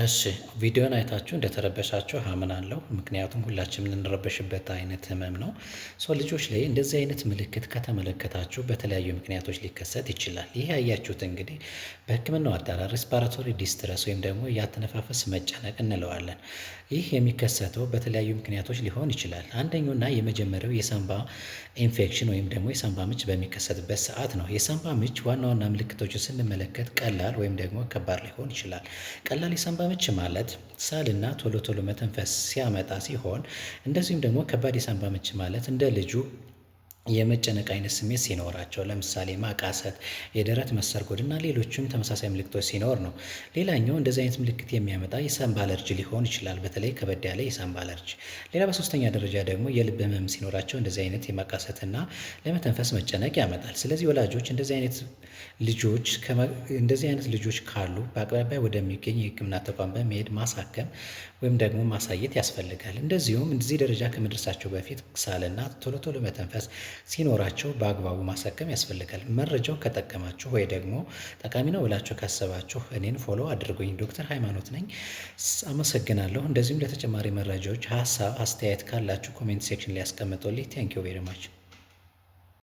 እሺ፣ ቪዲዮን አይታችሁ እንደተረበሻችሁ አምናለሁ። ምክንያቱም ሁላችንም የምንረበሽበት አይነት ህመም ነው። So ልጆች ላይ እንደዚህ አይነት ምልክት ከተመለከታችሁ በተለያዩ ምክንያቶች ሊከሰት ይችላል። ይህ ያያችሁት እንግዲህ በሕክምናው አጠራር respiratory distress ወይም ደግሞ የአተነፋፈስ መጨነቅ እንለዋለን። ይህ የሚከሰተው በተለያዩ ምክንያቶች ሊሆን ይችላል። አንደኛውና የመጀመሪያው የሳንባ ኢንፌክሽን ወይም ደግሞ የሳንባ ምች በሚከሰትበት ሰዓት ነው። የሳንባ ምች ዋና ዋና ምልክቶችን ስንመለከት ቀላል ወይም ደግሞ ከባድ ሊሆን ይችላል። ቀላል የሳንባ ምች ማለት ሳልና ቶሎ ቶሎ መተንፈስ ሲያመጣ ሲሆን፣ እንደዚሁም ደግሞ ከባድ የሳንባ ምች ማለት እንደ ልጁ የመጨነቅ አይነት ስሜት ሲኖራቸው፣ ለምሳሌ ማቃሰት፣ የደረት መሰርጎድ እና ሌሎችም ተመሳሳይ ምልክቶች ሲኖር ነው። ሌላኛው እንደዚህ አይነት ምልክት የሚያመጣ የሳንባ አለርጂ ሊሆን ይችላል፣ በተለይ ከበድ ያለ የሳንባ አለርጂ። ሌላ በሶስተኛ ደረጃ ደግሞ የልብ ህመም ሲኖራቸው እንደዚህ አይነት የማቃሰትና ለመተንፈስ መጨነቅ ያመጣል። ስለዚህ ወላጆች እንደዚህ አይነት ልጆች ካሉ በአቅራቢያ ወደሚገኝ የሕክምና ተቋም በመሄድ ማሳከም ወይም ደግሞ ማሳየት ያስፈልጋል። እንደዚሁም እዚህ ደረጃ ከመድረሳቸው በፊት ሳልና ቶሎ ቶሎ መተንፈስ ሲኖራቸው በአግባቡ ማሳከም ያስፈልጋል። መረጃው ከጠቀማችሁ ወይ ደግሞ ጠቃሚ ነው ብላችሁ ካሰባችሁ እኔን follow አድርጉኝ። ዶክተር ሃይማኖት ነኝ። አመሰግናለሁ። እንደዚሁም ለተጨማሪ መረጃዎች፣ ሀሳብ፣ አስተያየት ካላችሁ comment section ላይ ያስቀምጡልኝ። Thank you very much.